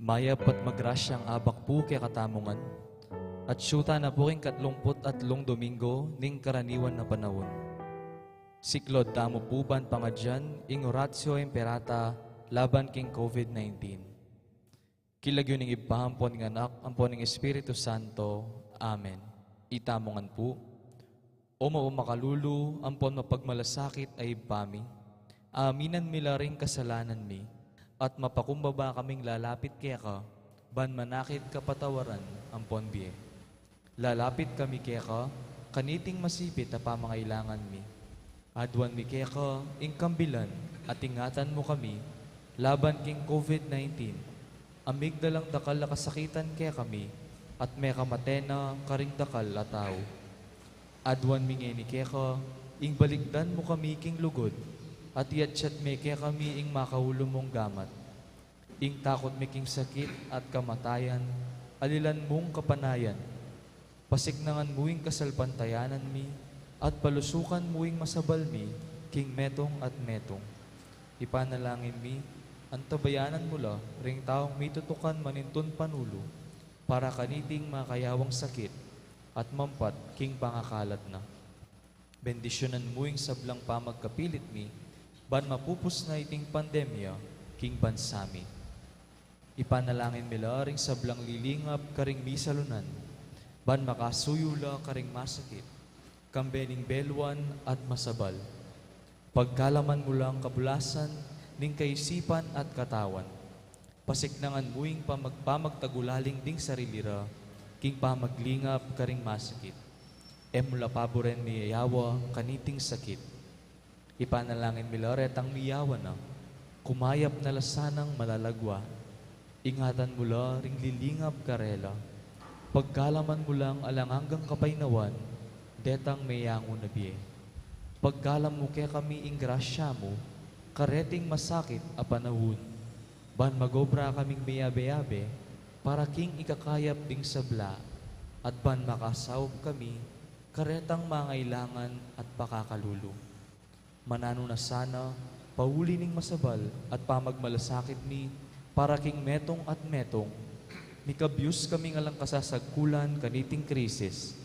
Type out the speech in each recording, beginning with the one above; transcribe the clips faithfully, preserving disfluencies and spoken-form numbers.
Mayap at magrasyang abak pu kekatamu ngan, at atsu tana pu king katlungput atlung Domingo ning karaniwan a panaun. Siklaud tamu pu ban pangadyan ing Oratio Imperata laban king COVID nineteen. King lagyu ning Ibpa, ampon ning Anak, ampon ning Espiritu Santo. Amen. Itamu ngan pu. O mapamakalulu ampon mapagmalasakit a Ibpa mi, aminan mi la ring kasalanan mi, at mapakumbaba kaming lalapit keka, ban manakit kapatawaran ampon bie. Lalapit kami keka, kaniting masipit a pamangailangan mi. Aduan mi keka ing kambilan, at ingatan mu kami laban king COVID nineteen, a migdalang dakal a kasakitan kekami, at mekamate na karing dakal a tau. Aduan mi ngeni keka, ing balikdan mu kami king lugud, at iyatyat me kekami ing makaulu mung gamat. Ing takut mi king sakit at kamatayan, alilan mung kapanayan. Pasiknangan mu ing kasalpantayanan mi, at palusukan mu ing masabal mi king metung at metung. Ipanalangin mi, antabayanan mu la ring taung mitutukan manintun panulu para kaniting makayawang sakit, at mampat king pangakalat na. Bendisyunan mu ing sablang pamagkapilit mi, ban mapupus na iting pandemya king bansa mi. Ipanalangin mi la ring sablang lilingap karing misalunan, ban makasuyu la karing masakit, kambe ning beluan at masabal. Pagkalaman mu lang kabulasan ning kaisipan at katawan. Pasiknangan mu ing pamag-, pamagtagulaling ding sarili ra, king pamaglingap karing masakit. E mu la paburen miyayawa kaniting sakit. Ipanalangin mi la retang miyawa na, kumayap na la sanang malalagwa. Ingatan mu la ring lilingap karela. Pagkalaman mu lang alang anggang kapaynawan detang meyangu na bie. Pagkalam mu kekami ing grasya mu kareting masakit a panaun, ban magobra kaming miyabe-yabe para king ikakayap ding sabla, at ban makasaup kami karetang mangailangan at pakakalulu. Mananu na sana, pauli ning masabal at pamagmalasakit mi para king metung at metung, mikabyus kaming alang kasasagkulan kaniting krisis.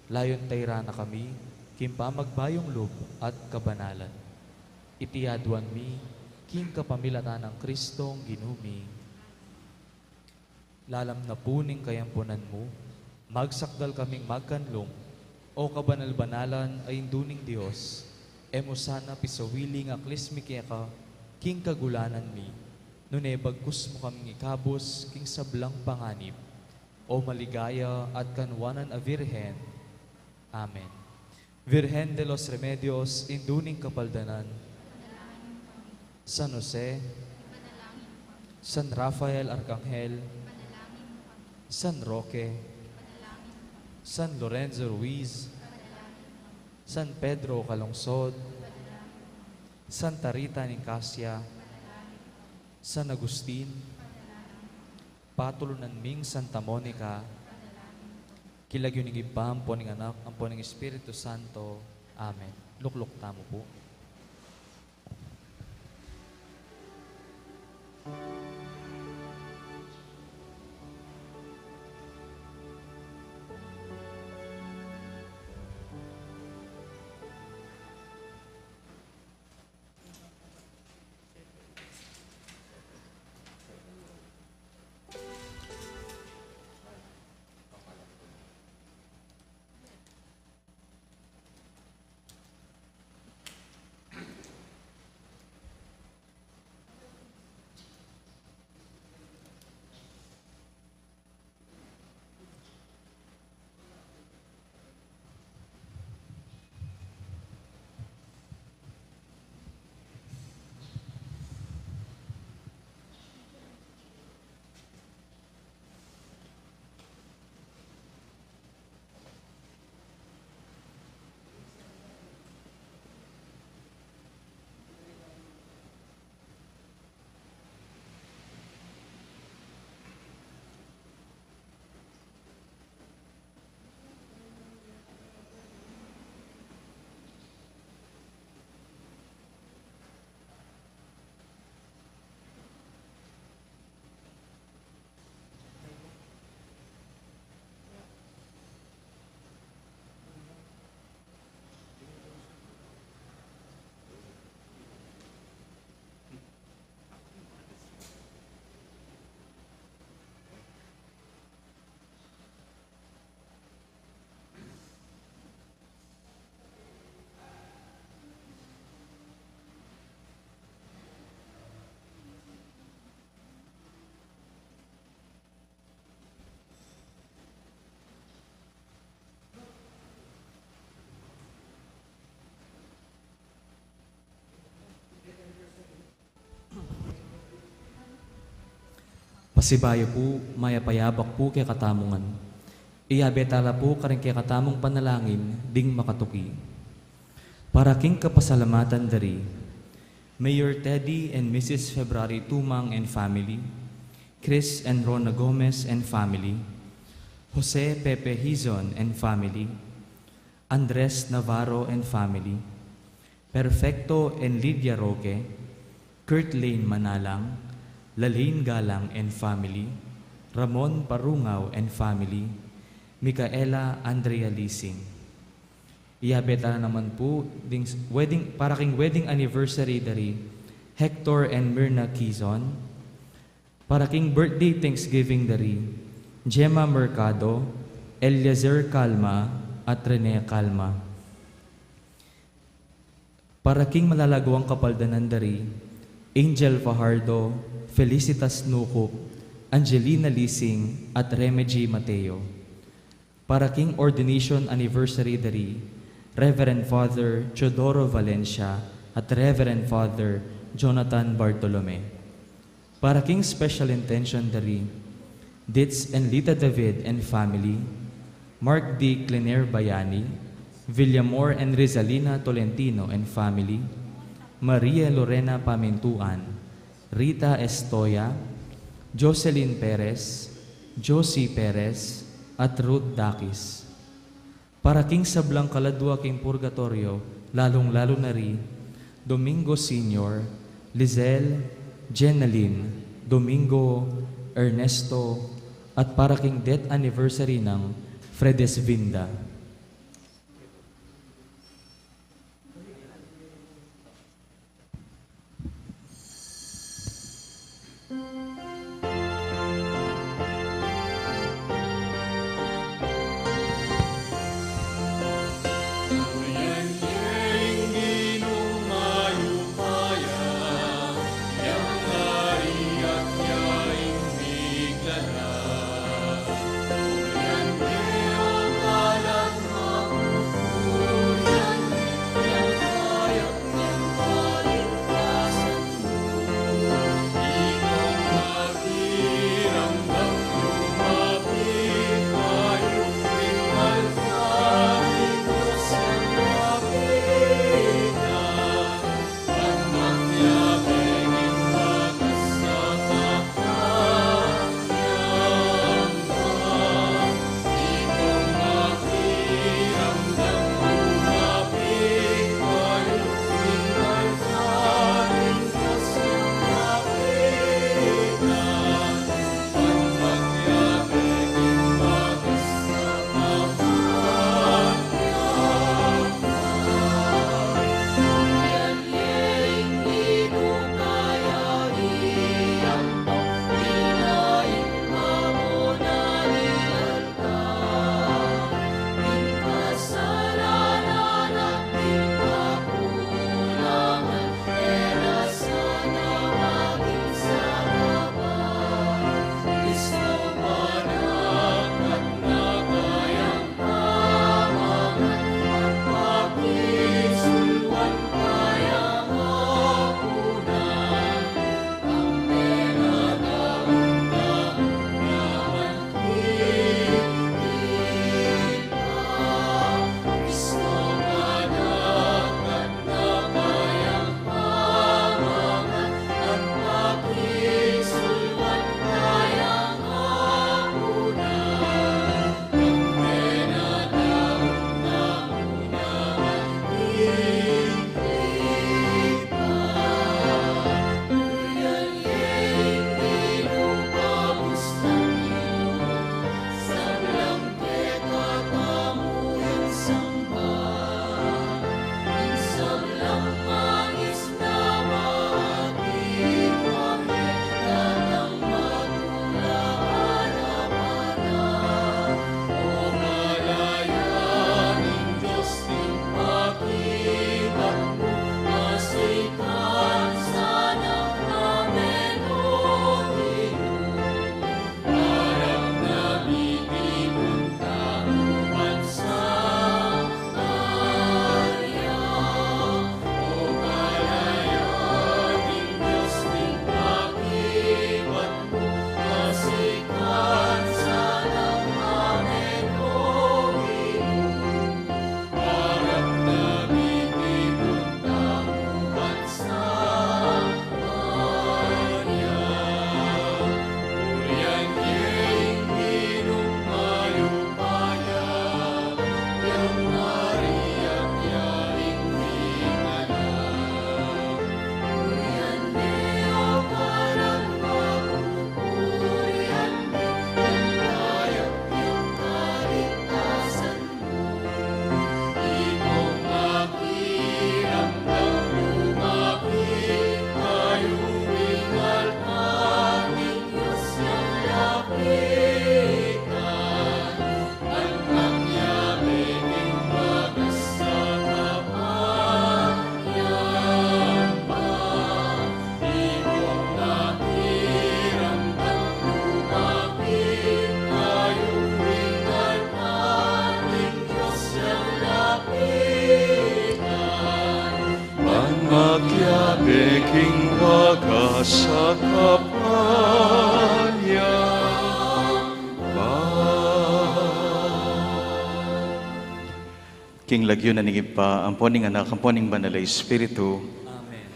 Layun tayra na kami king pamagbayung lub at kabanalan. Iti aduan mi king kapamilatan nang Kristong Ginu mi. Lalam na pu ning kayampunan mu, magsakdal kaming magkanlung, O kabanal-banalan a Indu ning Dios. E mu sana pisawili ing aklis mi keka king kagulanan mi, nune bagkus mu kaming ikabus king sablang panganib, O maligaya at kanwanan a Virgen. Amen. Virgen de los Remedios, Indu ning Kapaldanan, San Jose, San Rafael Arkanghel, San Roque, San Lorenzo Ruiz, San Pedro Calungsod, Santa Rita ning Casia, San Agustin, patulunan ming Santa Monica. King lagyu ning Ibpa, ampo ning Anak, ampo ning Espiritu Santo. Amen. Lukluk tamu pu. Pasibayu pu, mayap a abak pu kekatamu ngan. Iyabe tala pu karing kekatamung panalangin ding makatuki. Para king kapasalamatan da ri Mayor Teddy and Missus February Tumang and family, Chris and Rona Gomez and family, Jose Pepe Hizon and family, Andres Navarro and family, Perfecto and Lydia Roque, Kurt Lane Manalang, Lalaine Galang and family, Ramon Parungaw and family, Micaela Andrea Lising. Iyabe tala naman pu ding wedding, para king wedding anniversary da ri Hector and Myrna Quizon, para king birthday Thanksgiving da ri Gemma Mercado, Eliezer Calma, at Rene Calma. Para king malalaguang kapaldanan da ri Angel Fajardo, Felicitas Nucup, Angelina Lising, at Remegie Mateo. Para king ordination anniversary da ri Reverend Father Teodoro Valencia at Reverend Father Jonathan Bartolome. Para king special intention da ri Ditz and Lita David and family, Mark D. Clener Bayani, Villamor and Rizalina Tolentino and family, Maria Lorena Pamintuan, Rita Estoya, Jocelyn Perez, Josie Perez, at Ruth Dakis. Para king sablang kaladua king purgatoryo, lalung-lalu na ri Domingo Senior, Lizelle, Jenaline, Domingo, Ernesto, at para king death anniversary nang Fredesvinda. King lagyu na ning Ibpa, ampo ning Anak, ampo ning Banal a Espiritu. Amen.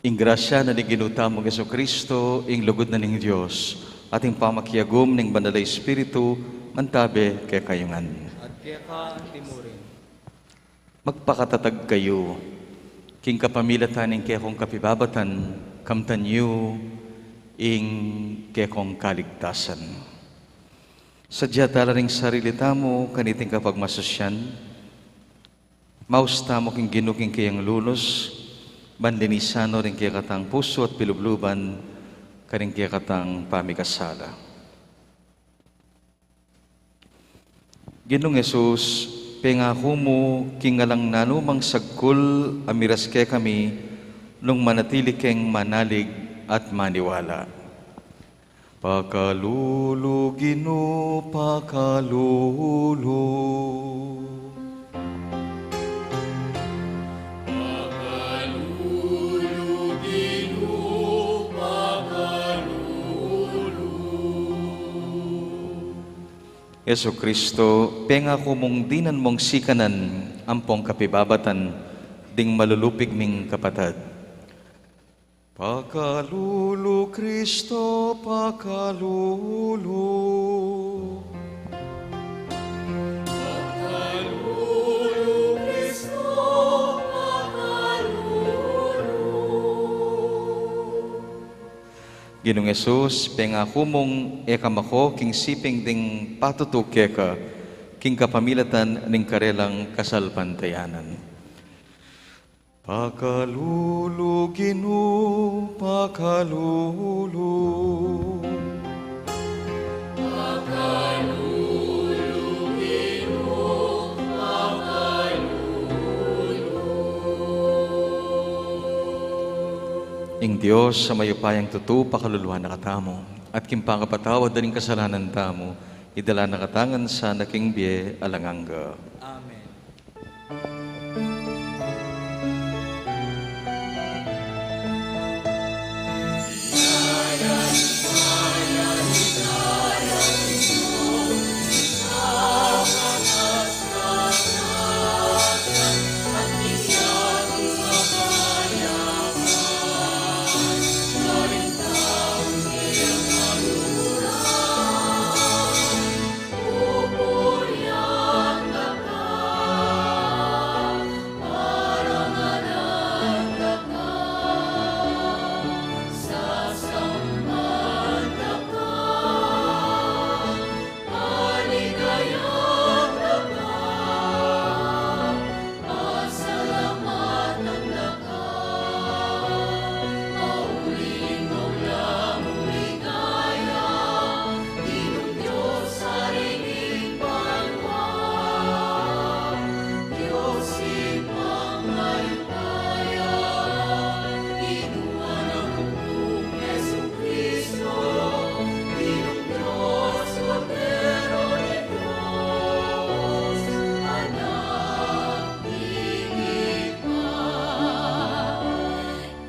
Ing grasya na ning Ginu tamung Jesucristo, ing lugud na ning Dios, at ing pamakiagum ning Banal a Espiritu, mantabe kekayu ngan. At keka anti mu rin. Magpakatatag kayu, king kapamilatan ning kekong kapibabatan, kamtan yu ing kekong kaligtasan. Sadya tala ring sarili tamu kaniting kapagmasusyan, maus tamu king Ginu king keyang lunus, ban linisan no ring kekatang pusu at pilubluban karing kekatang pamikasala. Ginung Jesus, pengaku mu king alang nanu mang sagkul a miras kekami nung manatili keng manalig at maniwala. Pakalulu, Ginu, pakalulu. Pakalulu, Ginu, pakalulu. Jesucristo, pengaku mung dinan mung sikanan ampong kapibabatan ding malulupig ming kapatad. Pakalulu, Cristo, pakalulu. Pakalulu, Cristo, pakalulu. Ginung Jesus, pengaku mung e ka mako king siping ding patutu keka, king kapamilatan ning karelang kasalpantayanan. Pakalulu, Ginu, pakalulu. Pakalulu, Ginu, pakalulu. Ing Dios a mayupayang tutu, pakaluluan na katamu, at king pangapatawad da ring kasalanan tamu, idala na katamu ngan sana king bie alang angga. Amen.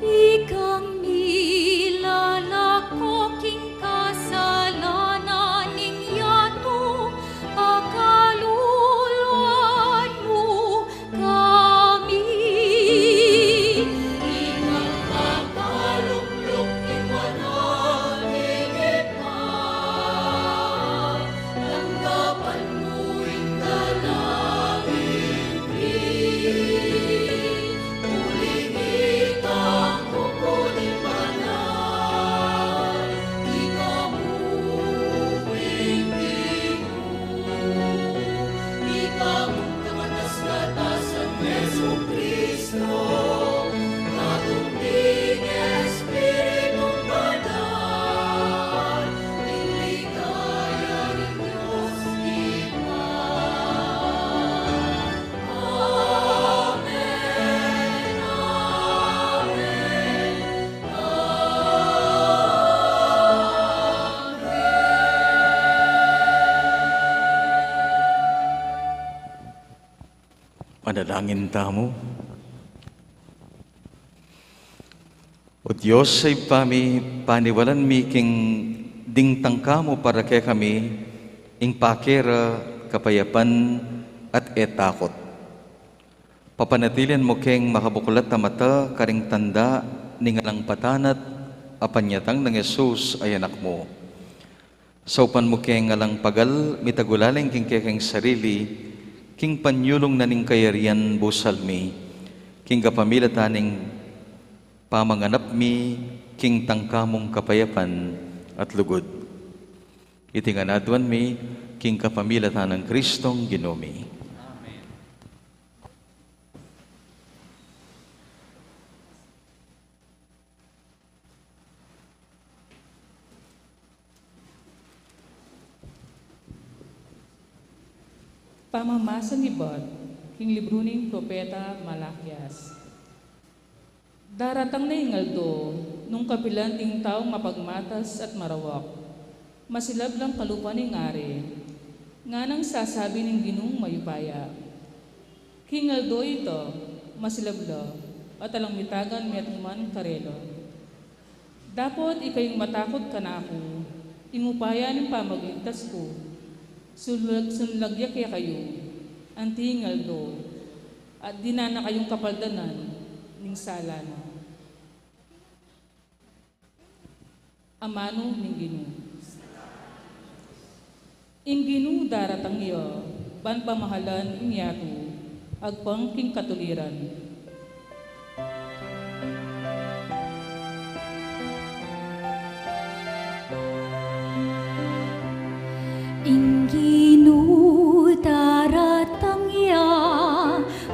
Ikang milalako king kasalanan ning yatu, pakaluluan mu kami. Ikang pakalumlum king banal ning Ibpa, tanggapan mu ing dalangin mi. Uling ikang pupuning banal, ika mu ing Ginu, ika mu ing katas-katasan, Jesucristo, katung ning Espiritu Banal, ing ligaya ning Dios Ibpa. Amen, amen, amen. Manalangin tamu. O Dios a Ibpa mi, paniwalan mi king ding tangka mu para kekami ing pake ra, kapayapan at e takut. Papanatilian mu keng makabuklat a mata karing tanda ning alang patanat a panyatang nang Jesus a Anak mu. Saupan mu keng alang pagal mitagulaling king kekeng sarili, king panyulung na ning kayarian busal mi, king kapamilatan ning pamanganap mi king tangka mung kapayapan at lugud. Iti ngan aduan mi king kapamilatan nang Kristong Ginu mi. Pamamasang ibat king libru ning propeta Malakias. Daratang ne ing aldo nung kapilan ding taung mapagmatas at marawak, masilab lang kalupa ning ari, nganang sasabi ning Ginung mayupaya, king aldo ita, masilab la, at alang mitagan metung man karela. Dapot ikayung matakut kanaku, ing upaya ning pamagligtas ku, sunlag, sunlag ya kekayu, anti ing aldo, at dinan na kayung kapaldanan ning sala na. Amanu ning Ginu. Ing Ginu daratang ya, ban pamahalan ing yatu, agpang king katuliran. Ing Ginu daratang ya,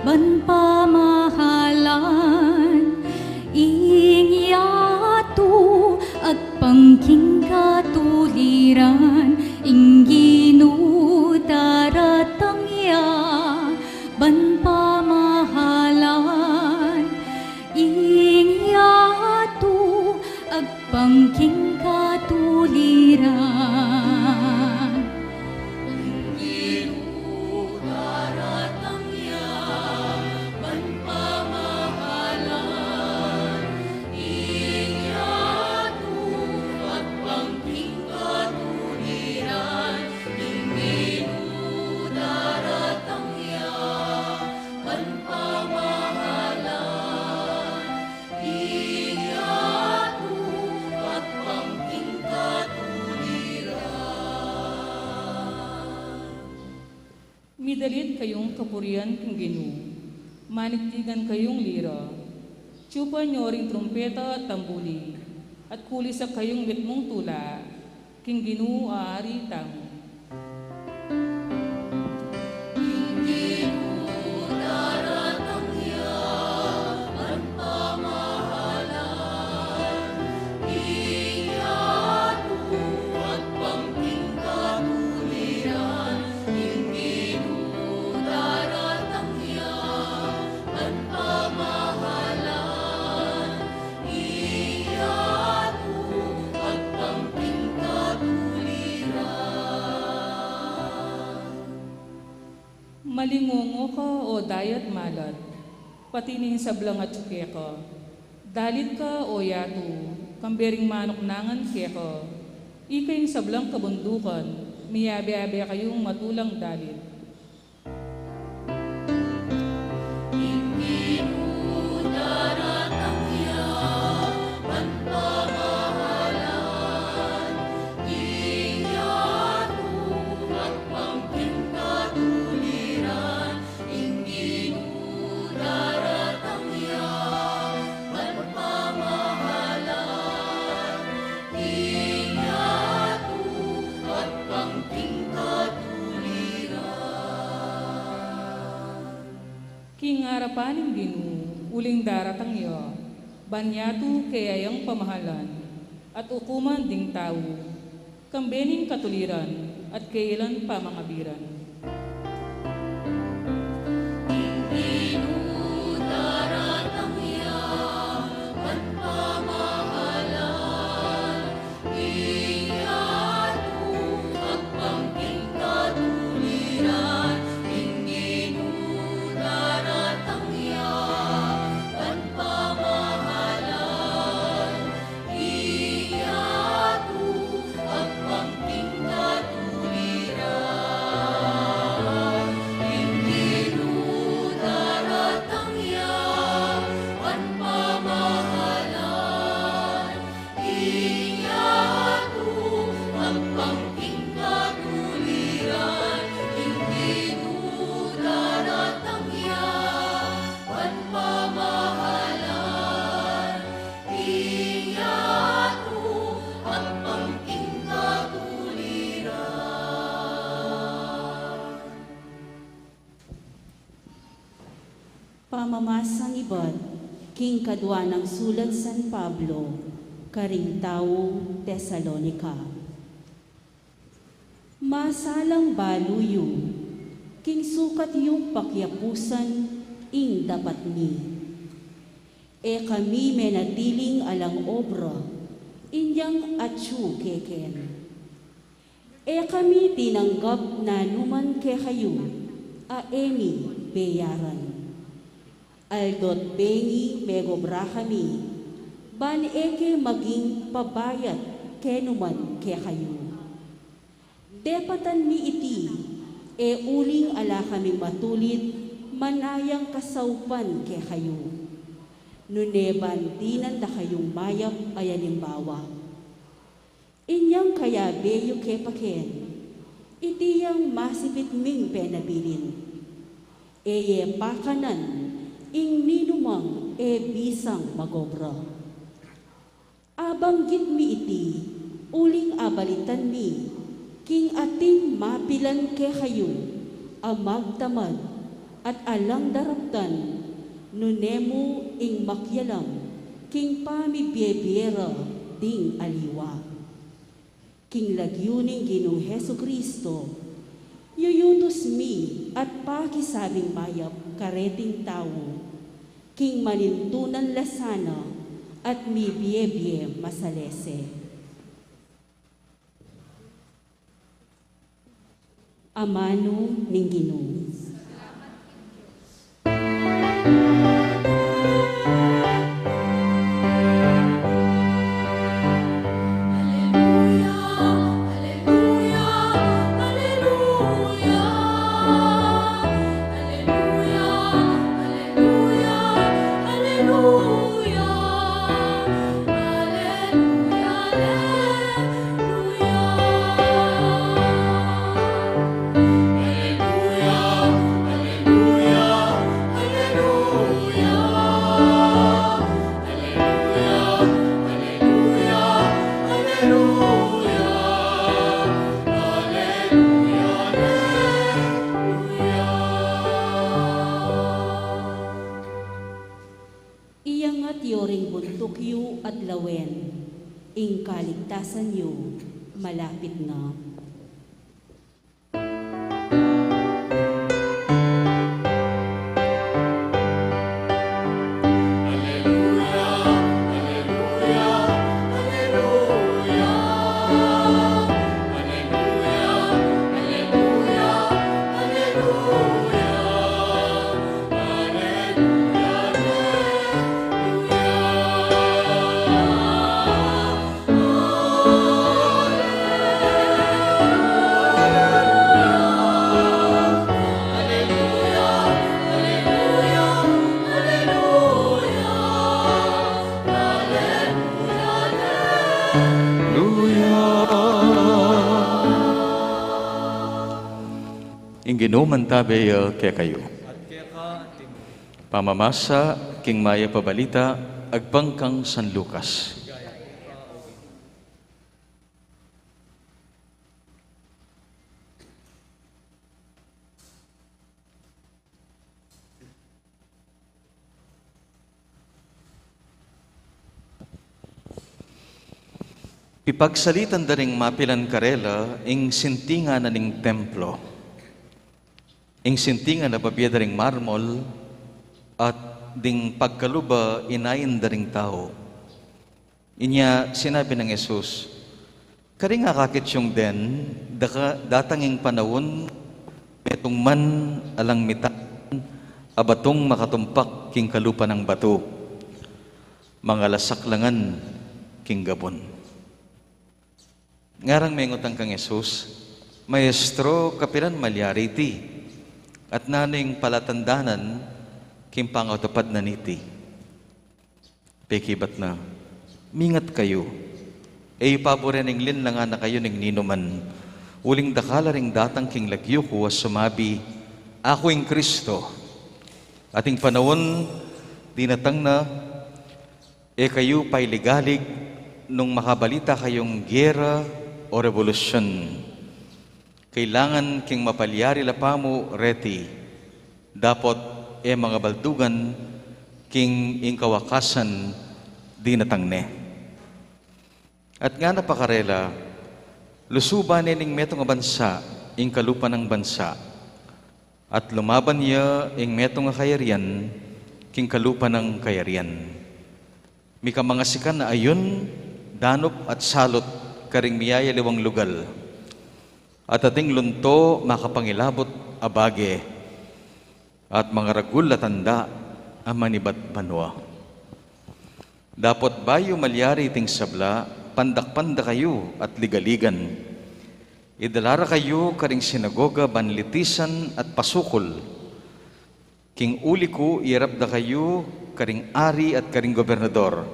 ban pamahalan ing yatu, agpang king katuliran. Ing Ginu daratang ya, ban pamahalan ing yatu, agpang king katuliran. Ing Ginu daratang ya, ban pamahalan ing yatu, agpang king katuliran. Ing Ginu daratang ya, ban pamahalan ing yatu, agpang king katuliran. Midalit kayung kapurian king Ginu, manigtigan kayung lira, tsupan yu ring trumpeta at tambuli, at kulisan kayung mitmung tula, king Ginu a Ari tamu. Ing Ginu daratang ya, ban pamahalan ing yatu, agpang king katuliran. Ing Ginu daratang ya, ban pamahalan ing yatu, agpang king katuliran. Malingongo ka, o dayat malat, pati ning sablang atyu keka. Dalit ka, o yatu, kambe ring manuknangan keka. Ika ing sablang kabundukan, miyabe-abe kayung matulang dalit. Ing Ginu daratang ya, ban pamahalan ing yatu, agpang king katuliran. Ing Ginu daratang ya, ban pamahalan ing yatu, agpang king katuliran. King arapan ning Ginu, uling daratang ya, ban yatu kaya yang pamahalan, at ukuman ding tau, kambe ning katuliran, at kailan pamangabiran. Ing Ginu daratang ya, ban pamahalan ing yatu, agpang king katuliran. Ing Ginu daratang ya, ban pamahalan ing yatu, agpang king katuliran. Ampang king katuliran, ing Ginu daratang ya, ban pamahalan, ing yatu, ampang king katuliran. Pamamasang ibat king kadua nang sulat San Pablo karing taga Tesalonica. Masalang balu yu, king sukat yung pakiapusan ing dapat mi. E kami menatiling alang obra, inyang atyu keken. E kami tinanggap nanuman kekayu a e mi beyaran. Aldo't bengi megobra kami, ban e ke maging pabayat kenuman kekayu. Depatan mi iti, e uling ala kaming matulid manayang kasaupan kekayu, nune ban dinan da kayung mayap a alimbawa. Inyang kayabe yu ke paken, iti yang masipit ming penabilin. E ye pakanan ing ninumang e bisang magobra. Abanggit mi iti, uling abalitan mi, king ating mapilan kekayu, a magtamad, at alang daraptan, nune mu ing makialam, king pamibie-bie ra ding aliwa. King lagyu ning Ginung Jesucristo, yuyutus mi at pakisabing mayap kareting tau, king manintunan la sana at mibie-bie masalese. Amanu ning Ginu. Iyangat yu ring buntuk yu at lawen, ing kaligtasan yu malapit na. Aleluya. Ing Ginu mantabe ya kekayu. At keka antimu. Pamamasa king Mayap a Balita agpang kang San Lucas. Pipagsalitan da ring mapilan karela ing sintingan na ning templo. Ing sintingan na babie da ring marmol, at ding pagkaluba inain da ring tau. Inya sinabi nang Jesus, "Karing akakit yung den, daka-, datang ing panaun, metung man alang mitan a batung makatumpak king kalupa nang batu. Mangalasak la ngan king gabun." Ngarang mengutang kang Jesus, "Maestro, kapilan malyari iti? At nanu ing palatandanan king pangatupad na niti?" Pekibat na, "Mingat kayu. E yu pa buren ing linlangan na kayu ning ninuman, uling dakal la ring datang king lagyu ku a sumabi, "Aku ing Kristo." At ing panaun dinatang na, e kayu pailigalig nung makabalita kayung gera o rebolusyun. Kailangan king mapalyari la pamu reti, dapot e mangabaldugan king ing kawakasan dinatang ne. At ngana pa karela, lusuban ne ning metung a bansa ing kalupa nang bansa, at lumaban ya ing metung a kayarian king kalupa nang kayarian. Mikamangasikan a ayun, danup at salut karing miyayaliwang lugal. At ating lunto makapangilabut a bage, at mangaragul a tanda a manibat banua. Dapot bayu malyari iting sabla, pandakpan da kayu at ligaligan. Idala ra kayu karing sinagoga ban litisan at pasukul. King uli ku, iarap da kayu karing ari at karing gobernador.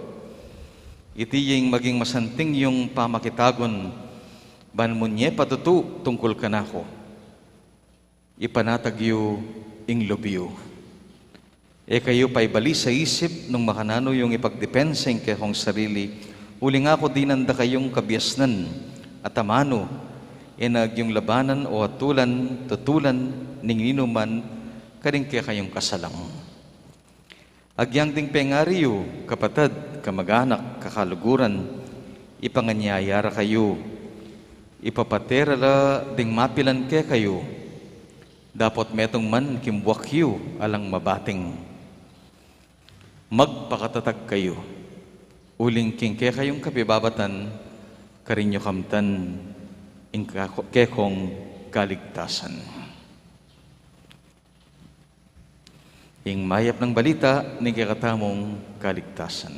Iti ya ing maging masanting yung pamakitagun, ban munye patutu tungkul kanaku. Ipanatag yu ing lub yu. E kayu paibalisa isip nung makananu yung ipagdepensa ing kekong sarili, uling aku dinan da kayung kabiasnan at amanu, e na agyung labanan o atulan, tutulan ning ninuman karing kekayung kasalang. Agyang ding pengari yu, kapatad, kamaganak, kakaluguran, ipanganyaya ra kayu, ipapate ra la ding mapilan kekayu, dapot metung man king buak yu alang mabating. Magpakatatag kayu, uling king kekayung kapibabatan, karin yu kamtan ing kako-, kekong kaligtasan. Ing mayap nang balita ning kekatamung kaligtasan.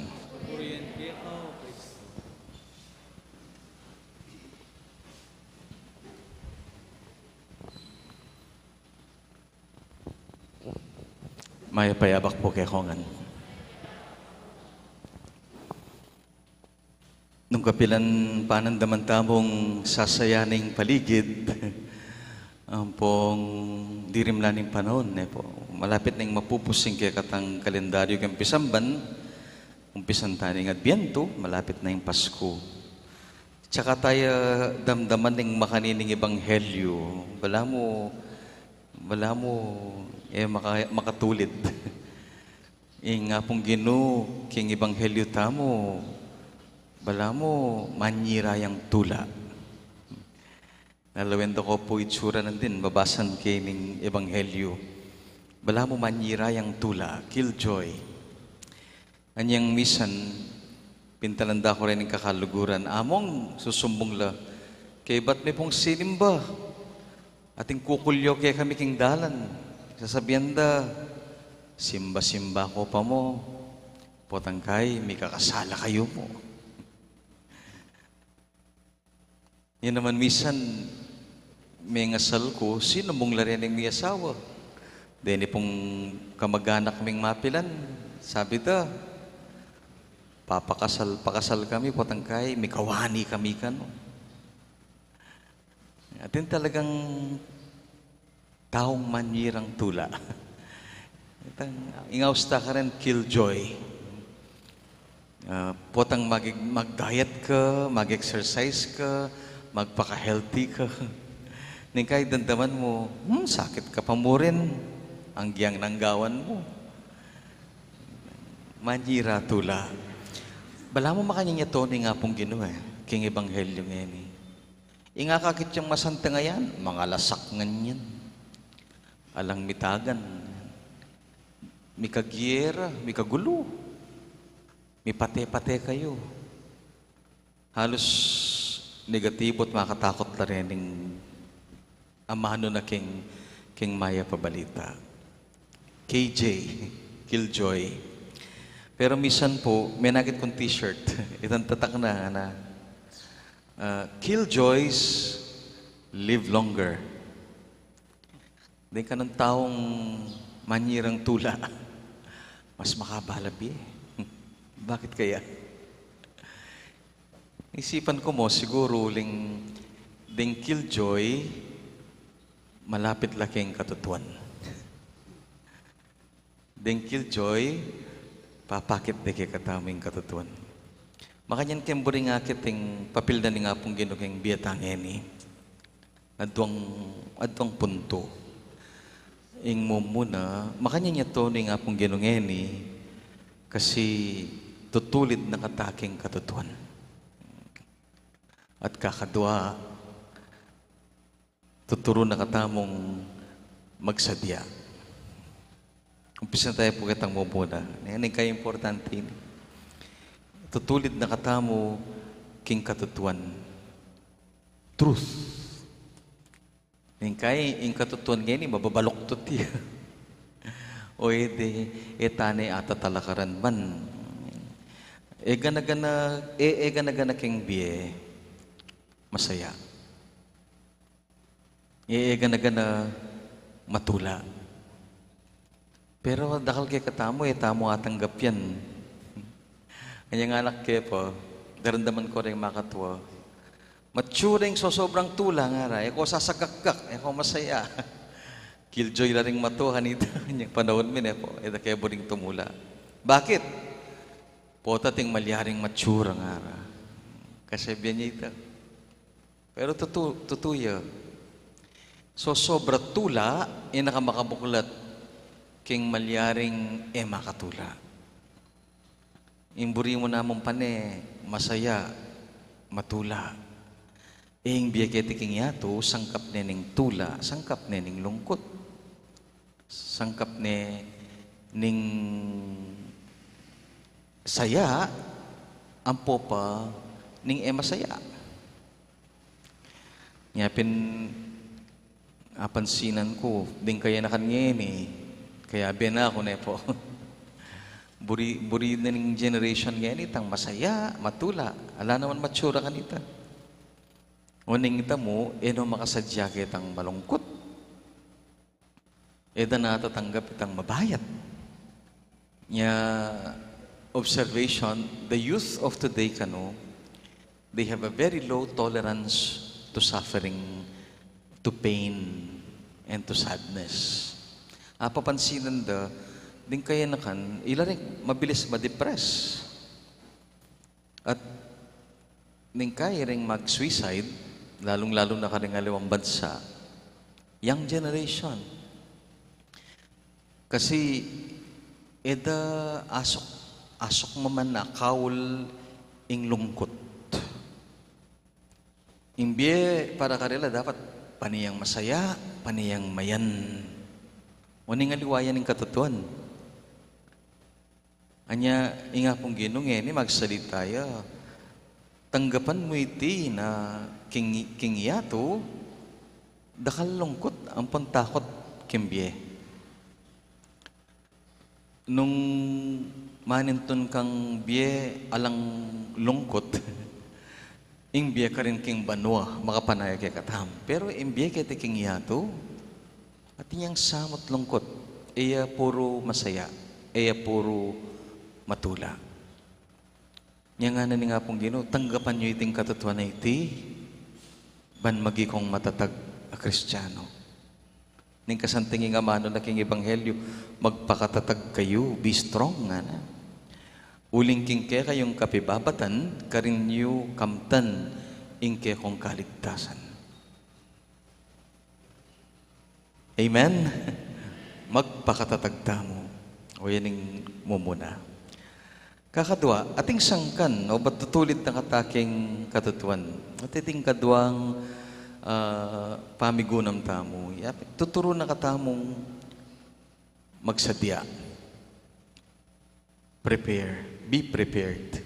Mayap a yabak pu kekongan. Nung kapilan panandaman tamung sasaya ning paligid, ampong dirimlan ning panaun, ne pu. Malapit neng mapupus ing kekatang kalendaryu keng pisamban, umpisan tana ing Adbyento, malapit na ing Pasku. Tsaka taya damdaman ing makanini ning ebanghelyu, balamu, balamu, e maka-, makatulid. Ing Apung Ginu, king ebanghelyu tamu, balamu manyira yang tula. Nalawen da ko pu itsura nandin, babasan ke ning ebanghelyu. Balamu manyira yang tula, killjoy. Anyang misan, pintalan da ku rin ing kakaluguran. Among, susumbung la, "Kaybat mi pung sinimba. Ating kukulyo kekami king dalan." Sasabian da, "Simba-simba ko pa mu. Potang kai, mikakasala kayu mu." Yan naman misan, mengasal ku, sinumbung la rin ing miyasawa. Deni pung kamaganak ming mapilan, sabi da, "Papakasal, pakasal kami, potang kai, mikawani kami kanu." Atin talagang taung manyirang tula. Itang, ing aus ta karin, killjoy. Ah, potang mag-, mag-diet ka, mag-exercise ka, magpaka-healthy ka. Ning kai damdaman mu, hmm, sakit ka pa mu rin. Agyang nang gawan mu. Manyira tula. Balamu makanyan ya tune ing Apung Ginu, e. King ebanghelyu ngeni. Ing akakit yang masanting a yan, mangalasak nganyan. Alang mitagan. Mikagyera, mikagulu. Mipate-pate kayu. Halus negatibu at makatakut la rin ing amanu na king, king mayap a balita. K J, killjoy. Pero misan pu, menakit kung t-shirt. Itang tatak na, na, ah, "Killjoys live longer." Deng kanung taung manyirang tula, mas makaba la bie. Bakit kaya? Isipan ku mo, siguru ding, ding killjoy, malapit la king katutuan. Ding killjoy, papakit de kekatamu ing katutuan. Makanyan keng buri king akit ing papil na ning Apung Ginu king bie tang ngeni. Aduang, aduang puntu. Ing mumuna, makanyan ya tonu ing Apung Ginu ngeni, kasi tutulid na kata king katutuan. At kakadua, tuturu na katamung magsadia. Umpisan taya pu ketang mumuna. Ini ing kaya importante ini. Tutulid na katamu king katutuan. Truth. Ning kaya ing katutuan ngeni, mababaluktot ya. O e de, e tane atatalakaran man. E gana-gana, e, e gana-gana king bie, masaya. E, e gana-gana, matula. Pero dakal kekatamu, e tamu atanggap yan. Anyang anak ke pa, daramdaman ko ring makatua. Matsura ing sosobrang tula, ngara, e ko sasagakgak, e ko masaya. Killjoy la ring matua kanita, anyang panaun mi, e po, e da ke buring tumula. Bakit? Pota ating malyaring matsura, ngara. Kasi biya nya ita. Pero tutu, tutu ya. Sosobra tula, e na ka makabuklat king malyaring e makatula. Ing buri mu namung pane, masaya, matula. E ing bie keti king yatu, sangkap ne ning tula, sangkap ne ning lungkut. Sangkap ne ning saya, ampo pa ning e masaya. Nya pin apansinan ku, ding kayanakan ngeni, kaya bie na ku ne po. Buri, buri na ning generation ngeni, itang masaya, matula. Ala naman matsura kanita. Uling ita mu, e no makasadya ketang malungkut. E da na atatanggap itang mabayat. Nya, observation, the youth of today kanu, they have a very low tolerance to suffering, to pain, and to sadness. Apapansinan da, ding kayanakan, ila ring mabilis ma-depress. At ning kaya ring mag-suicide, lalung-lalu na karing aliwang bansa, young generation. Kasi e da asuk, asuk maman a kaul ing lungkut. Ing bie para karela dapat pane yang masaya, pane yang mayan. Uling aliwa yan ing katutuan. Anya, ing Apung Ginu ngeni magsalita ya, tanggapan mu iti na king, king yatu, dakal lungkut ampon takut king bie. Nung manintun kang bie alang lungkut, ing bie karin king banua, makapanaya kekatamu. Pero ing bie keti king yatu, atin yang samut lungkut, e ya puru masaya, e ya puru matula. Nya ngana ning Apung Ginu, tanggapan yu iting katutuan a iti, ban maging kong matatag a Kristiano. Ning kasanting ing amanu na king ebanghelyu, magpakatatag kayu, be strong, ngana. Uling king kekayung kapibabatan, karin yu kamtan ing kekong kaligtasan. Amen? Magpakatatag tamu. O yan ing mumuna. Kakadua, ating sangkan, o bat tutulid na kata king katutuan. At iting kaduang, ah, pamigunam tamu. Yap, tuturu na katamung magsadia. Prepare. Be prepared.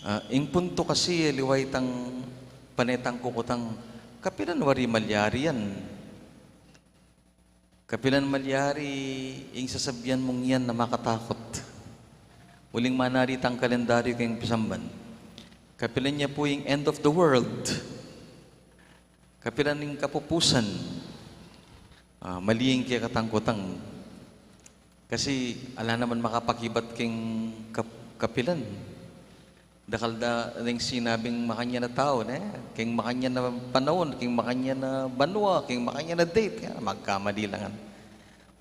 Ah, ing puntu kasi, aliwa itang pane tang kukutang, kapilan wari malyari yan. Kapilan malyari ing sasabian mung yan na makatakut. Uling manari tang kalendaryu king pisamban. Kapilan ya pu ing end of the world. Kapilan ing kapupusan. Ah, mali ing kekatang kutang. Kasi ala naman makapakibat king kap-, kapilan. Dakal da ring sinabing makanyan a tau, ne? King makanyan a panaun, king makanyan a banua, king makanyan a date, ya, magkamali la ngan.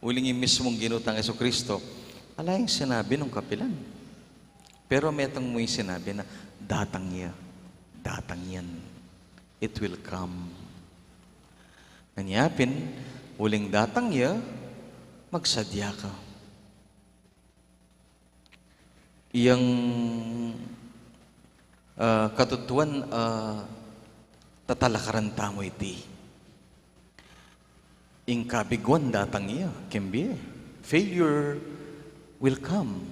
Uling ing mismung Ginu tang Jesucristo, ala yang sinabi nung kapilan. Pero metung mu ing sinabi na, "Datang ya, datang yan. It will come." Ngan yapin, uling datang ya, magsadya ka. Iyang, ah, katutuan, ah, tatalakaran tamu iti. Ing kabiguan datang ya, king bie. Failure will come.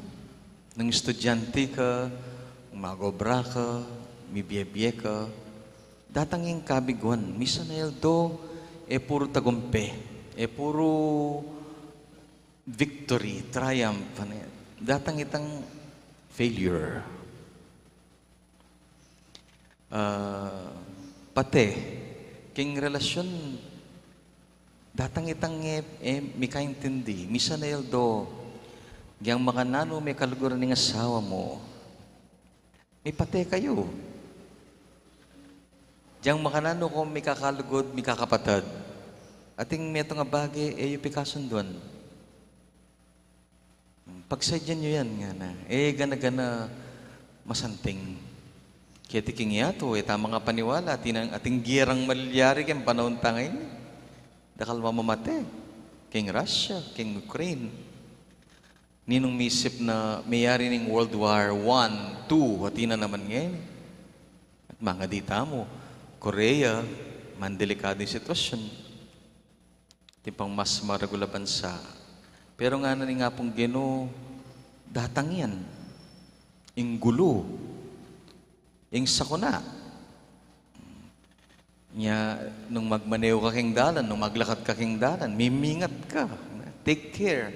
Nung estudyante ka, nung mag-obra ka, mibie-bie ka, datang ing kabiguan. Misan a aldo, e puru tagumpe, e puru victory, triumph, anu, datang itang failure. Ah, pate, king relasyun, datang itang e, e, mikaintindi, misan a aldo, gyang makananu me kaluguran ning asawa mu, mipate kayu. Gyang makananu ko mikakalugud, mikakapatad, ating metung a bage, e yu pikasunduan. Pagsadyan yu yan, ngana. E gana-gana masanting. Keti king yatu, e ta mangapaniwala, atin, atin gerang malyari king panaun tang ini. Dakal mamamate. King Russia, king Ukraine. Ninung misip na miyari ning World War One, Two, atin na naman ngeni. At mangadi tamu, Korea, mandelikadu ing sitwasyun. Atin pang mas maragul a bansa. Pero ngana ning Apung Ginu, datang yan. Ing gulu. Ing sakuna. Nya, nung magmaneu ka king dalan, nung maglakad ka king dalan, mimingat ka. Take care.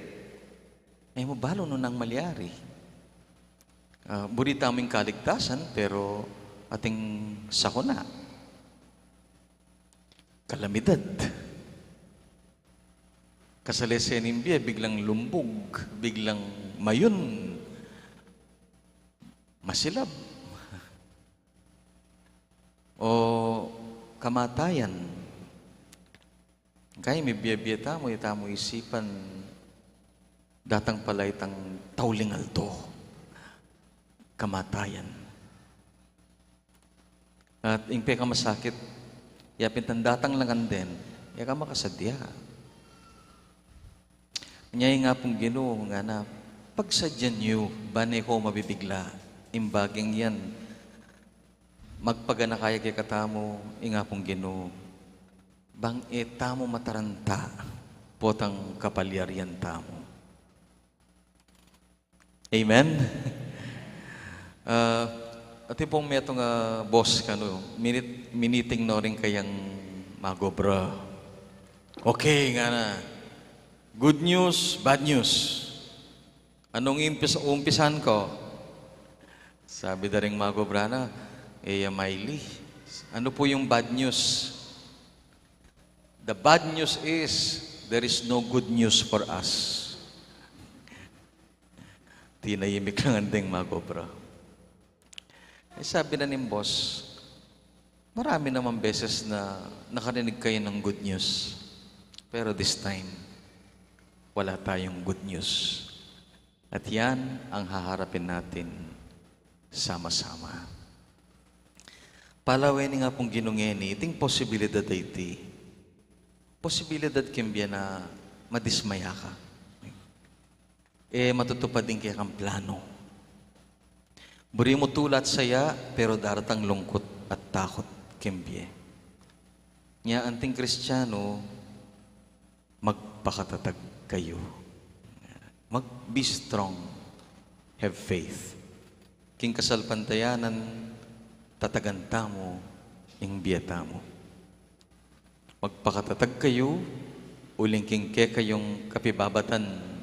E mu balu nung nanu ing malyari. Ah, buri tamu ing kaligtasan, pero ating sakuna. Kalamidad. Kasalese ning bie, biglang lumbug, biglang mayun, masilab. O kamatayan. Kaya mibie-bie tamu, e tamu isipan, datang pala itang tauling aldo. Kamatayan. At ing pekamasakit, yapin tang datang la ngan den, e ka makasadya. Nya ing Apung Ginu, ngana, pagsadyan yu, ban e ko mabibigla, ing baging yan, magpaganaka ya kekatamu, ing Apung Ginu, bang e tamu mataranta, potang kapalyarian tamu. Amen? Ah, atin pung metung a boss kanu, minit-, miniting no ring kayang mag-obra. Okay, ngana. Good news, bad news. Anong impis-, umpisan ko? Sabi da ring mag-obra na, "E ya maili. Ano po yung bad news?" "The bad news is, there is no good news for us." Tinayimik la ngan deng mag-obra. E, sabi na ning boss, "Marami namang beses na nakarinig kayo ng good news. Pero this time, wala tayong good news. At yan ang haharapin natin sama-sama." Palawen ning Apung Ginu ngeni, iting posibilidad a iti. Posibilidad king bie na madismaya ka. E matutupad ing kekang plano. Buri mu tulat saya, pero daratang lungkut at takut king bie. Nya anting Kristiyanu, magpakatatag kayu. Mag-, be strong. Have faith. King kasalpantayanan, tatagan tamu ing bie tamu. Magpakatatag kayu, uling king kekayung kapibabatan,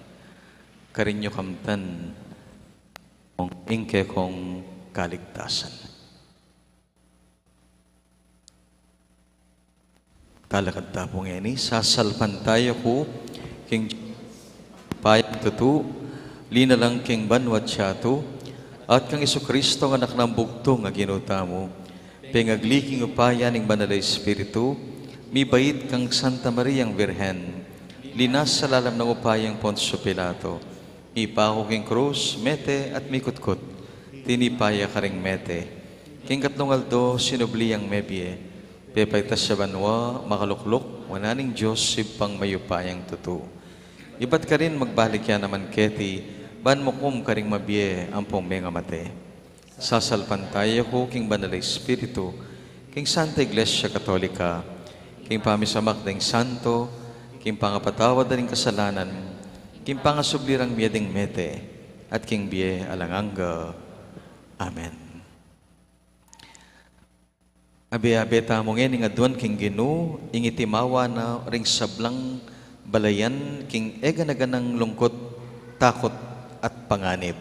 karin yu kamtan ing kekong kaligtasan. Talakad ta pu ngeni, sasalpantaya ku king payang tutu, linalang king banua't yatu, At kang Jesucristo, a Anak nang bugtung a Ginu tamu, pengagli king upaya ning Banal a Espiritu, mibait kang Santa Mariang Birhen, linasa lalam nang upayang Poncio Pilato, mipaku king krus, mete at mikutkut, tinipa ya karing mete. King katlung aldo, sinubli yang mebie, pepaitas ya banua, makalukluk wanan ning Dios Ibpang mayupayang tutu. Ibat karin magbalik ya naman keti, ban mukum karing mabie ampong mengamate. Sasalpantaya ku king Banal a Espiritu, king Santa Iglesia Katolika, king pamisamak ding santo, king pangapatawad da ring kasalanan, king pangasubli rang mie ding mete, at king bie alang angga. Amen. Abe-abe tamu ngening aduan king Ginu, ing itimawa na ring sablang balayan king eganaganang lungkut, takut, at panganib.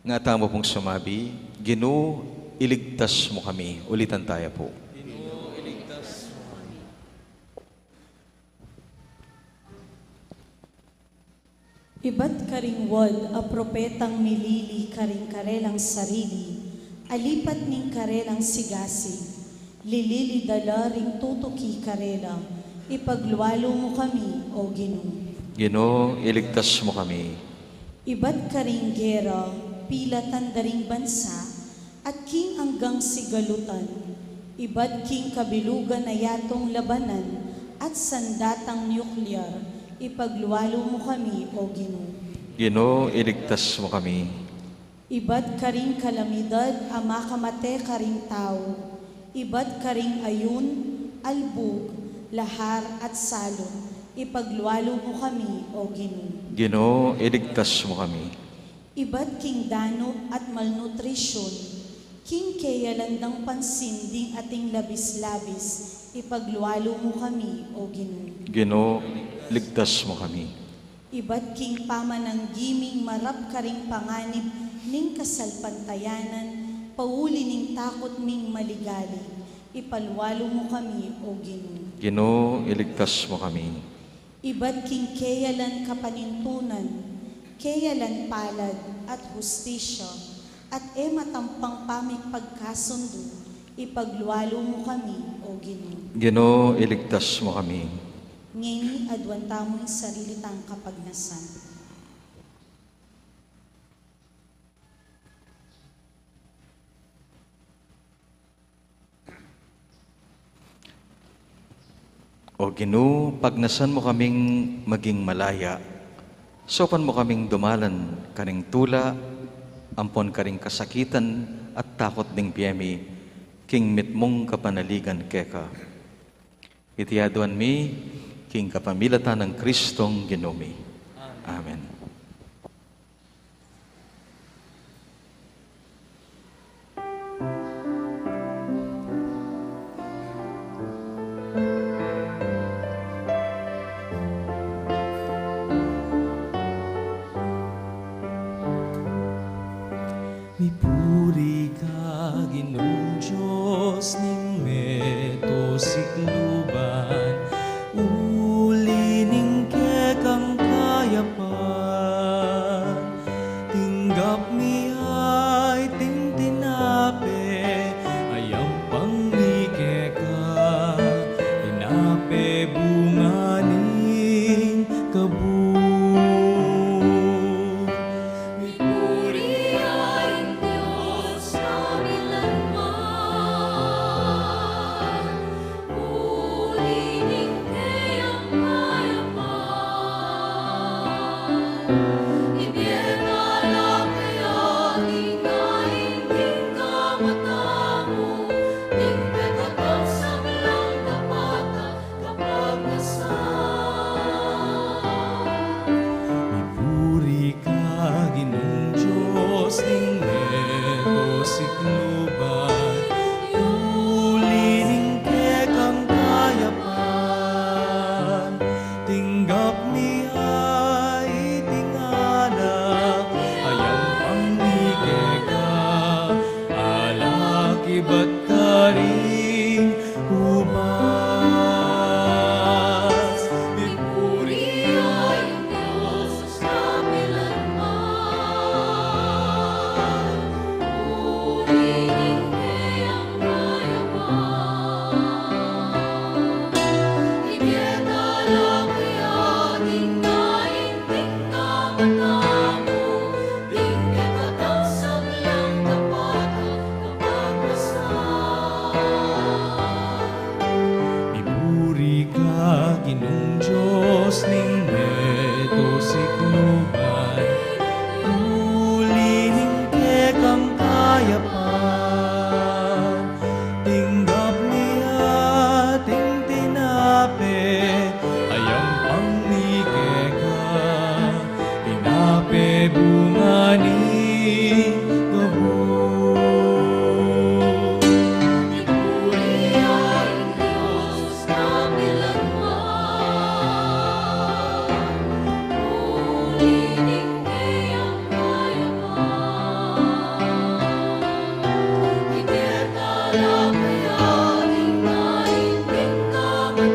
Nga tamu pung sumabi, "Ginu, iligtas mu kami." Ulitan taya pu. Ibat karing wad a propetang milili karing karelang sarili, alipat ning karelang sigasig, lilili da la ring tutuki karela, ipaglualu mu kami, O Ginu. Ginu, iligtas mu kami. Ibat karing gera, pilatan da ring bansa, at king anggang sigalutan, ibat king kabilugan a yatung labanan at sandatang nuclear, ipaglualu mu kami, O Ginu. Ginu, iligtas mu kami. Ibat karing kalamidad a makamate karing tau, ibat karing ayun, albug, lahar at salub, ipaglualu mu kami, O Ginu. Ginu, iligtas mu kami. Ibat king danup at malnutrisyun, king keyalan dang pansin ding ating labis-labis, ipaglualu mu kami, O Ginu. Ginu, ligtas mu kami. Ibat king pamananggi ming marap karing panganib ning kasalpantayanan, pauli ning takut ming maligalig, ipaglualu mu kami, O Ginu. Ginu, iligtas mu kami. Ibat king keyalan kapanintunan, keyalan palad at hustisya, at e matampang pamipagkasundu, ipaglualu mu kami, O Ginu. Ginu, iligtas mu kami. Ngeni aduan tamu ing sarili tang kapagnasan. O Ginu, pagnasan mu kaming maging malaya. Saupan mu kaming dumalan karing tula ampon karing kasakitan at takut ding bie mi, king mitmung kapanaligan keka. Iti aduan mi king kapamilatan nang Kristong Ginu mi. Amen. Mipuri ka, Ginung Dios ning meto sikluban, uli ning kekang kayapan. Tinggap mi ya iting tinape, a yampang mi keka, tinape bunga ning kabud. Mipuri ya ing Dios kapilanman. Mipuri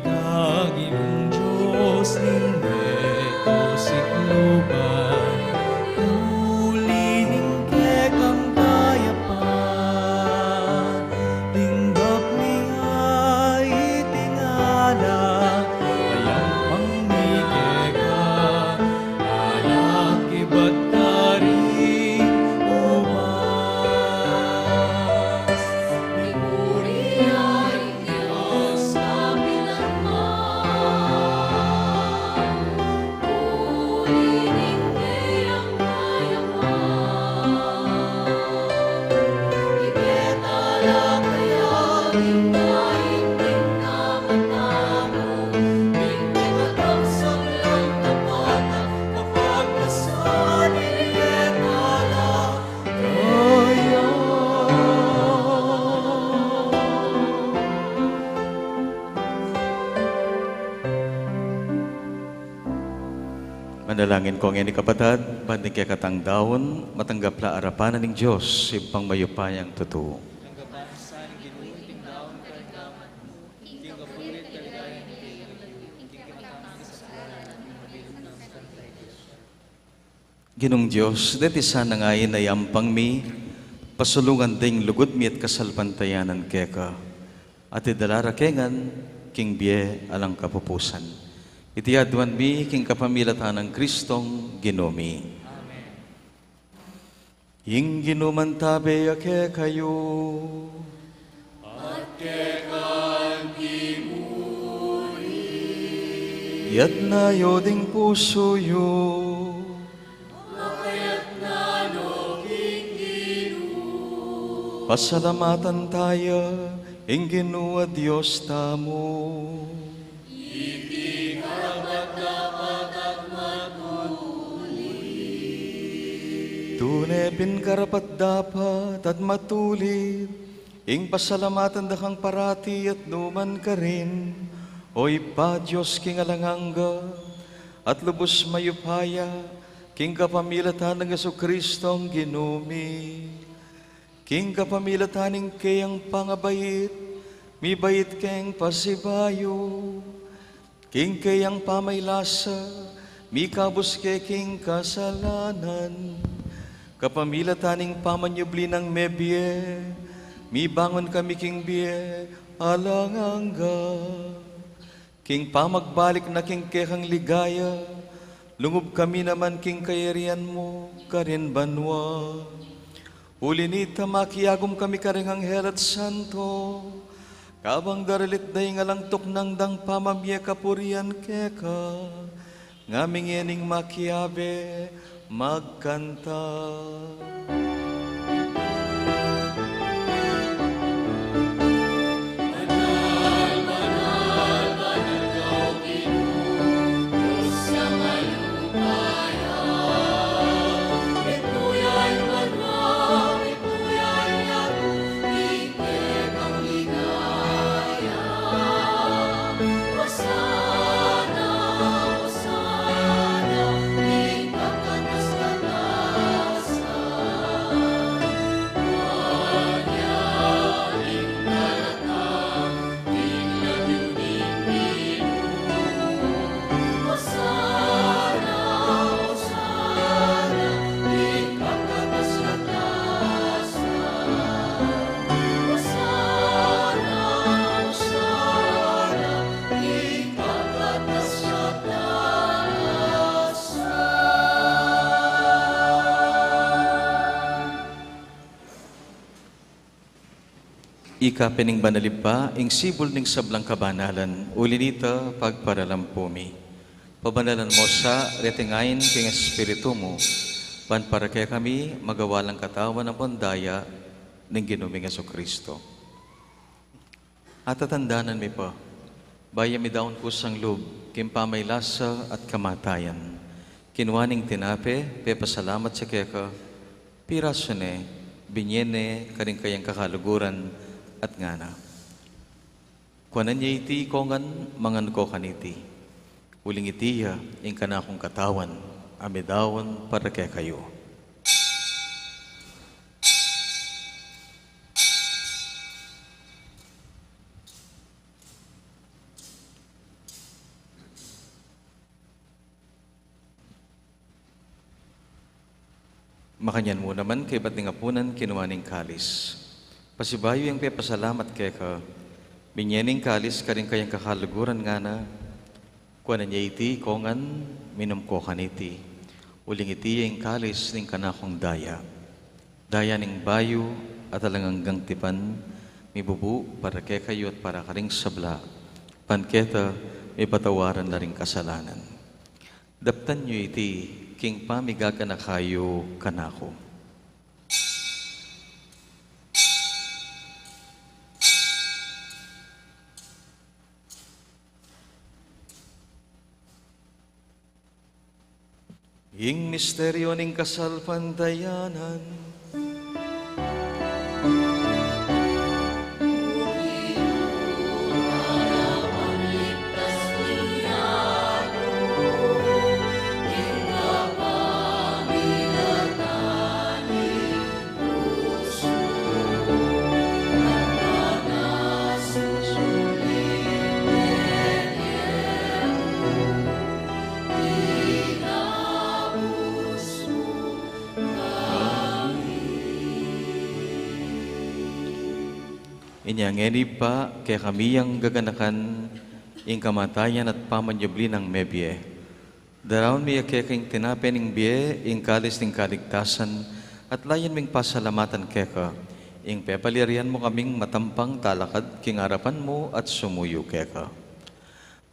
ka, Ginung Dios ning meto sikluban, uli ning kekang kayapan, tinggap mi iti ngan a yampang mi keka, alakibat karing ubas. Mipuri ya ing Dios kapilan man, uli ning keyang kayapan. Manalangin ko ngeni, kapatad, ban ding kekatang daun, matanggap la arapan na ning Dios Ibpang mayupayang tutu. Ginung Dios, deti sana ngeni a yampang mi, pasulungan ding lugud mi at kasalpantayanan keka, at idala ra ke ngan king bie alang kapupusan. Iti aduan mi king kapamilatan nang Kristong Ginu mi. Amen. Ing Ginu mantabe ya kekayu. At keka mu rin. Iyatas yu ding pusu yu. Pasalamatan taya ing Ginu a Dios tamu. Iti karapat-dapat at matulid. Tune pin karapat-dapat at matulid ing pasalamatan da kang parati at nukarin man, O Ibpa, Dios king alang angga, at lubus mayupaya, king kapamilatan nang Jesucristong Ginu mi. King kapamilatan ning keyang pangabait, mibait keng pasibayu. King keyang pamaylasa, mikabus ke king kasalanan. Kapamilatan ning pamanyubli nang mebie, mibangun kami king bie alang angga. King pamagbalik na king kekang ligaya, lungub kami naman king kayarian mu karin banua. Uli nita, makiagum kami karing anghel at santo, kabang daralit da ing alang tuknang dang pamamie kapurian keka, ngaming ngening makiabe magkanta. Ika pin ing banal Ibpa, ing sibul ning sablang kabanalan, uli nita pagparalampu mi. Pabanalan mu sa reting ain king Espiritu mu, ban para kekami magawa lang katawan ampon daya ning Ginu ming Jesucristo. Atatandanan mi pa, bayu mi daun kusang lub king pamaylasa at kamatayan, kinua ne ing tinape, pepasalamat ya keka, pirasu ne, binie ne karing kayang kakaluguran, at ngana: Kuanan ye iti ikongan, mangan ko kaniti. Uling iti ya ing kanakung katawan, A midaun para kekayu. Makanyan mu naman, kaybat ning apunan, kinua ne ing kalis. Pasibayu yang pepasalamat keka, minie ne ing kalis karing kayang kakaluguran, ngana: Kuanan ye iti, ikayu ngan, minum kayu kaniti. Uling iti ya ing kalis ning kanakung daya. Daya ning bayu at alang anggang tipan, mibubu para kekayu at para karing sabla, ban keta mipatawaran la ring kasalanan. Daptan yu iti king pamigaganaka yu kanaku. Ing misteryu ning kasalpantayanan. Inya ngeni, Ibpa, kekami yang gaganakan ing kamatayan at pamanyubli nang mebie, daraun mi ya keka ing tinape ning bie, ing kalis ning kaligtasan, at layan ming pasalamatan keka ing pepalyarian mu kaming matampang talakad king arapan mu at sumuyu keka.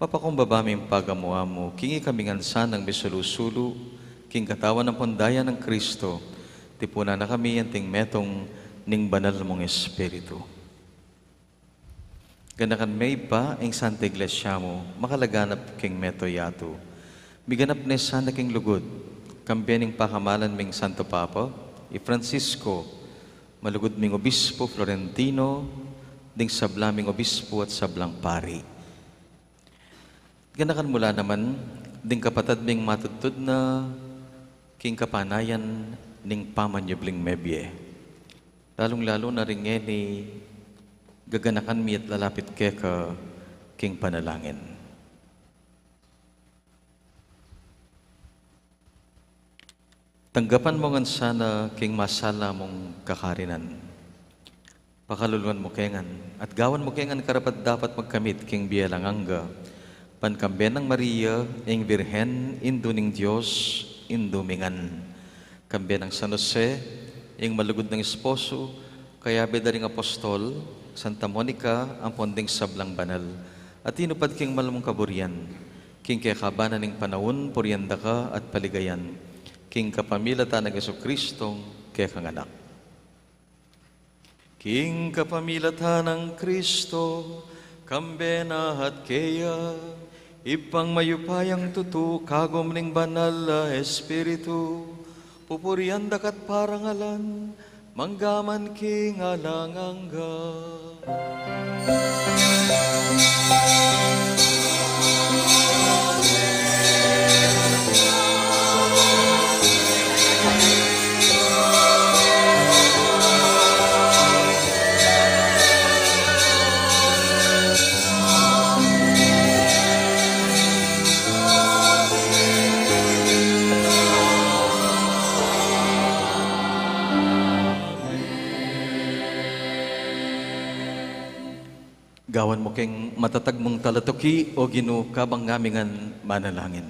Mapakumbaba ming pagamu-amu king ikami ngan sanang misulu-sulu king katawan ampon daya nang Kristo, tipunan na kami anting metung ning banal mung Espiritu. Ganakan me, Ibpa, ing Santa Iglesia mu makalaganap king mabilug a yatu. Miganap ne sana king lugud, kambe ning pakamalan ming Santo Papa, i Francisco, malugud ming Obispo Florentino, ding sabla ming obispo at sablang pari. Ganakan mu la naman ding kapatad ming matudtud na king kapanayan ning pamanyubling mebie. Lalung-lalu na ring ngeni gaganakan mi at lalapit keka king panalangin. Tanggapan mu ngan sana king masala mung kakarinan. Pakaluluan mu ke ngan, at gawan mu ke ngan karapat-dapat magkamit king bie alang angga, ban kambe nang Maria, ing Birhen, Indu ning Dios, Indu mi ngan. Kambe nang San Jose, ing malugud nang esposo, kayabe da ring apostol, Santa Monica, ampon ding sablang banal, a tinupad king mal mung kaburian, king kekaban na ning panaun, purian da ka at paligayan, king kapamilatan nang Jesucristong kekang Anak. King kapamilatan nang Kristo, kambe na at keya, Ibpang mayupayang tutu, kagum ning Banal a Espiritu, pupurian da ka at parangalan, mangga man king alang angga. Gawan mu keng matatag mung talatuki, O Ginu, kabang ngami ngan manalangin.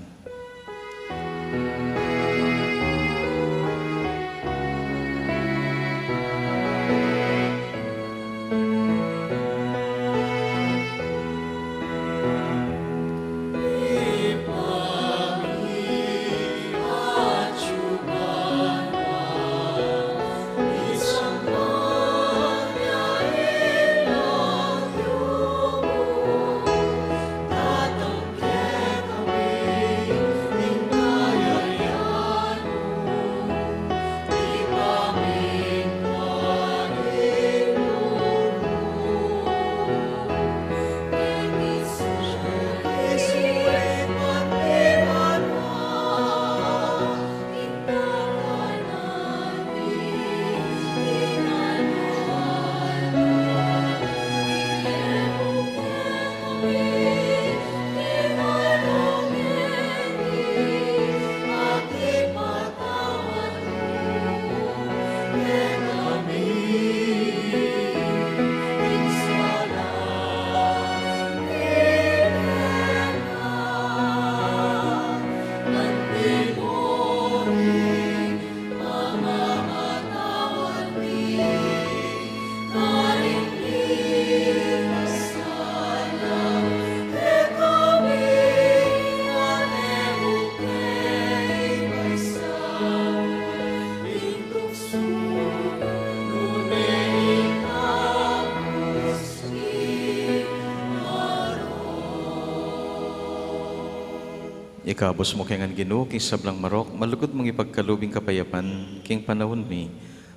Ikabus mu kami ngan, Ginu, king sablang marok, malugud mung ipagkalub ing kapayapan king panaun mi,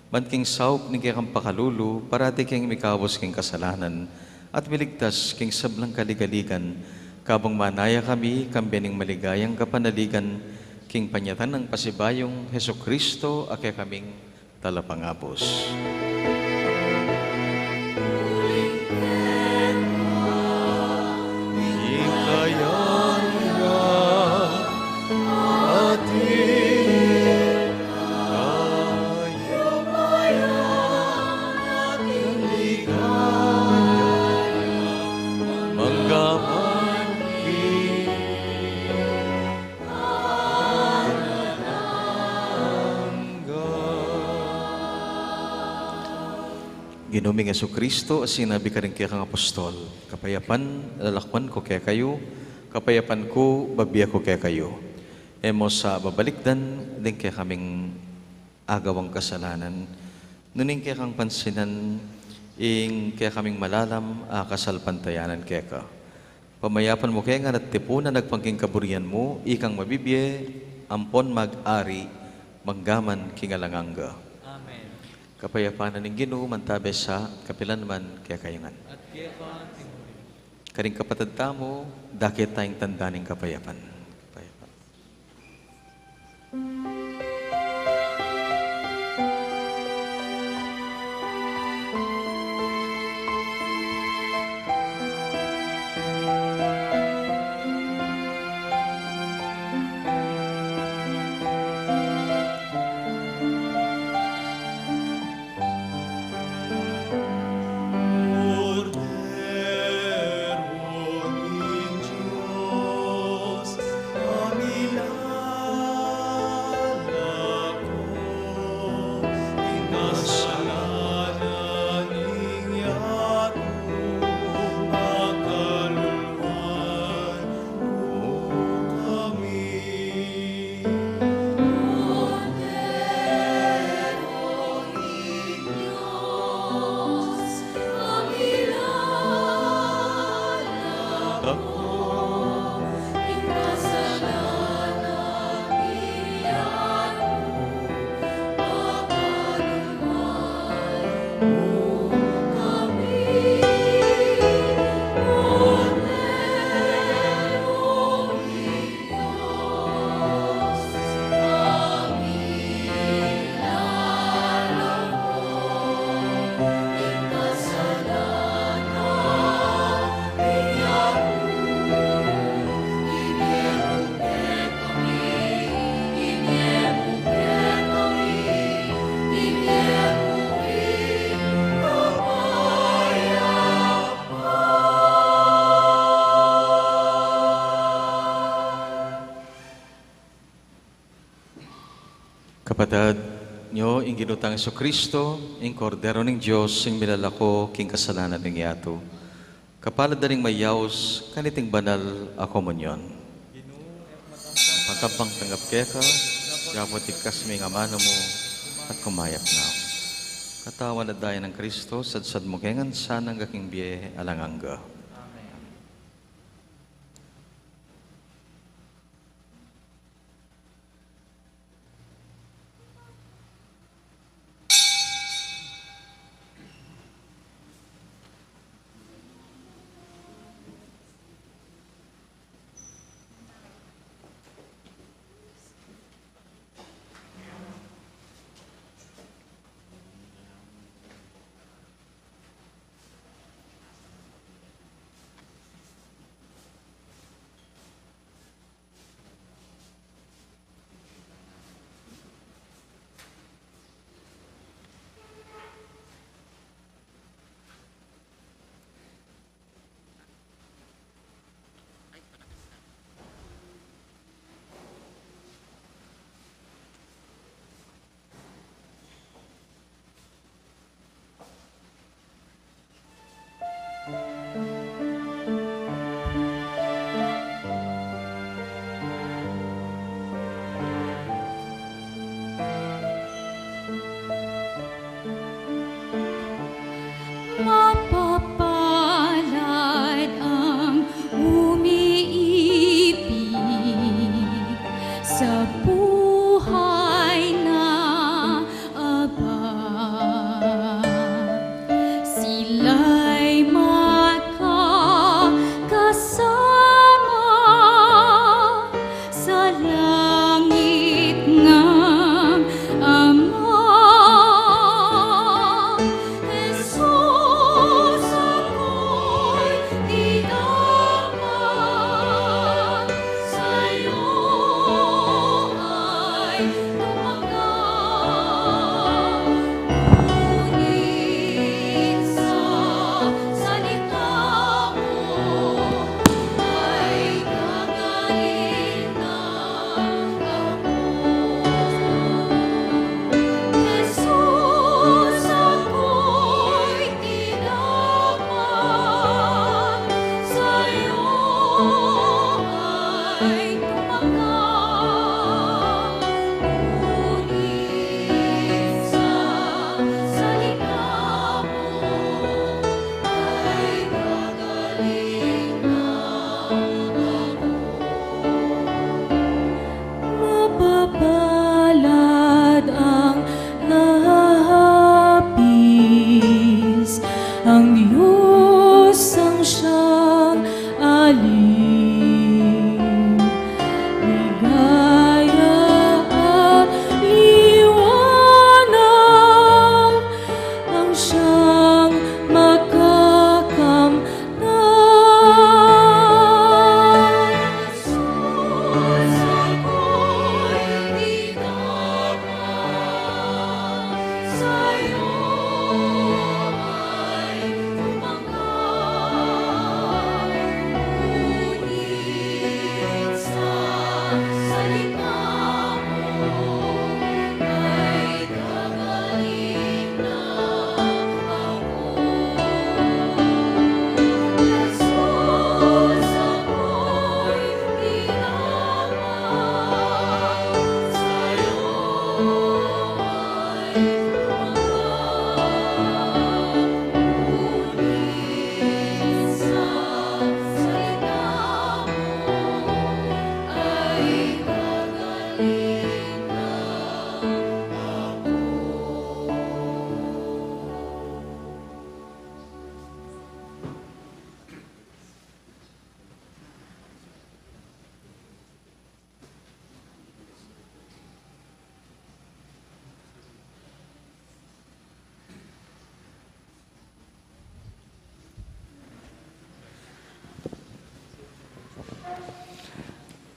ban king saup ning kekang pakalulu, parati kaming mikabus king kasalanan, at miligtas king sablang kaligaligan, kabang manaya kami kambe ning maligayang kapanaligan, king panyatang nang pasibayung Jesucristo, a kekaming Talapangabus. Ikayan ya atin tayo, manggaman king Ginu ming Jesucristo, a sinabi karing kekang apostol, "Kapayapan lalakwan ku kekayu, kapayapan ku babie ku kekayu." E mu sa babalikdan ding kekaming agawang kasalanan, nune ing kekang pansinan ing kekaming malalam a kasalpantayanan keka. Pamayapan mu ke ngan at tipunan agpang king kaburian mu, ikang mabibie ampon mag-ari manggaman king alang angga. Amen. Kapayapan na ning Ginu mantabe sa kapilan man kekayu ngan. At keka rin. Karing kapatad tamu, dakit tayang tanda ning kapayapan. Kapayapan. Kapatad, nyo ing Ginu tang Jesucristo, ing Kordero ning Dios, ing milalako king kasalanan ning yatu. Kapalad da ring mayaus kaniting banal a komunyon. Makampang tanggap keka, dapot ikasme ing amanu mu, at kumayap na. Katawan at daya nang Kristo, sadsad mu ke ngan sana angga king bie alang angga. Amen.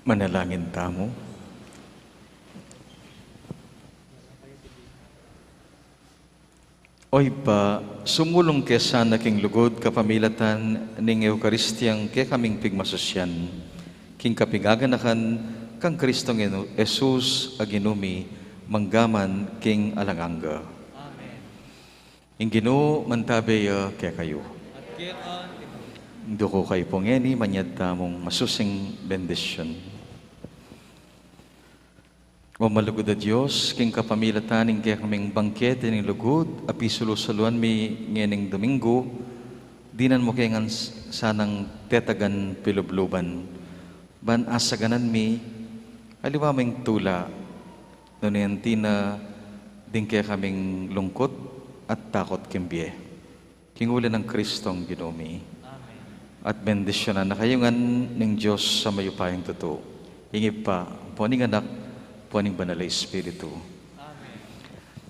Manalangin tamu. O Ibpa, sumulung ke sana king lugud kapamilatan ning Eukaristiyang kekaming pigmasusyan, king kapigaganakan kang Kristong Inu-, Jesus a Ginu mi, mangga man king alang angga. Amen. Ing Ginu mantabe ya kekayu. At keka naman. Duku kayu pu ngeni, manyad tamung masusing bendisyun. O malugud a Dios, king kapamilatan ning kekaming bangkete ning lugud a pisulu-suluan mi ngening Domingo, dinan mu ke ngan s-, sanang tetagan pilubluban, ban asaganan mi, aliwa ming tula, nune anti na ding kekaming lungkut at takut king bie. King uli nang Kristong Ginu mi. Amen. At bendisyunan na kayu ngan ning Dios a mayupayang tutu, ing Ibpa, ampo ning Anak, ampo ning Banal a Espiritu. Amen.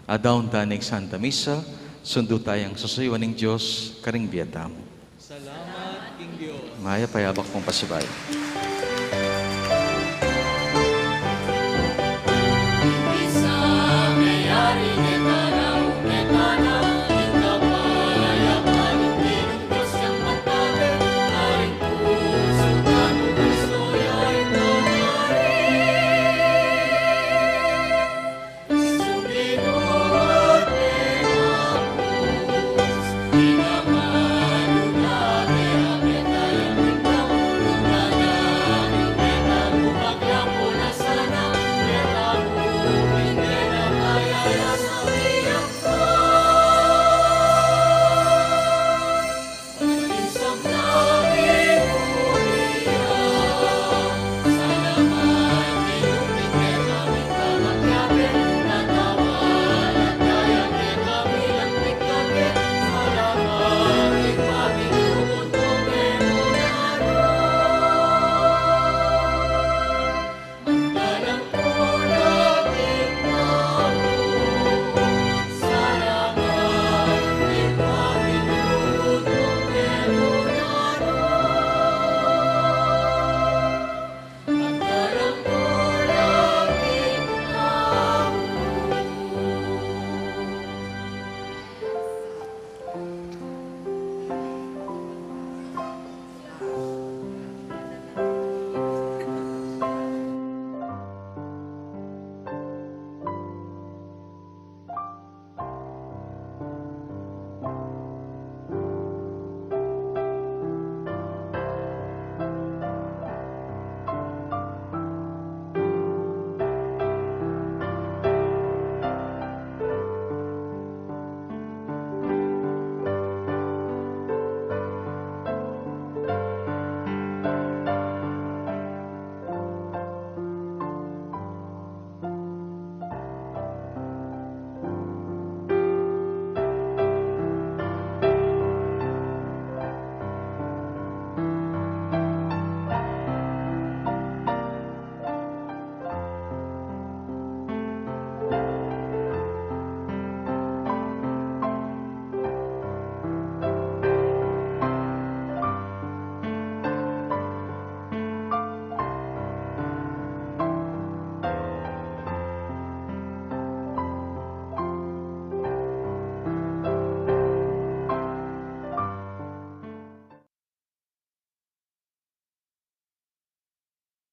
Adaun ta ning Santa Misa, sundu tayang susuyuan ning Dios karing bie tamu. Salamat king Dios. Mayap a yabak pung pasibayu.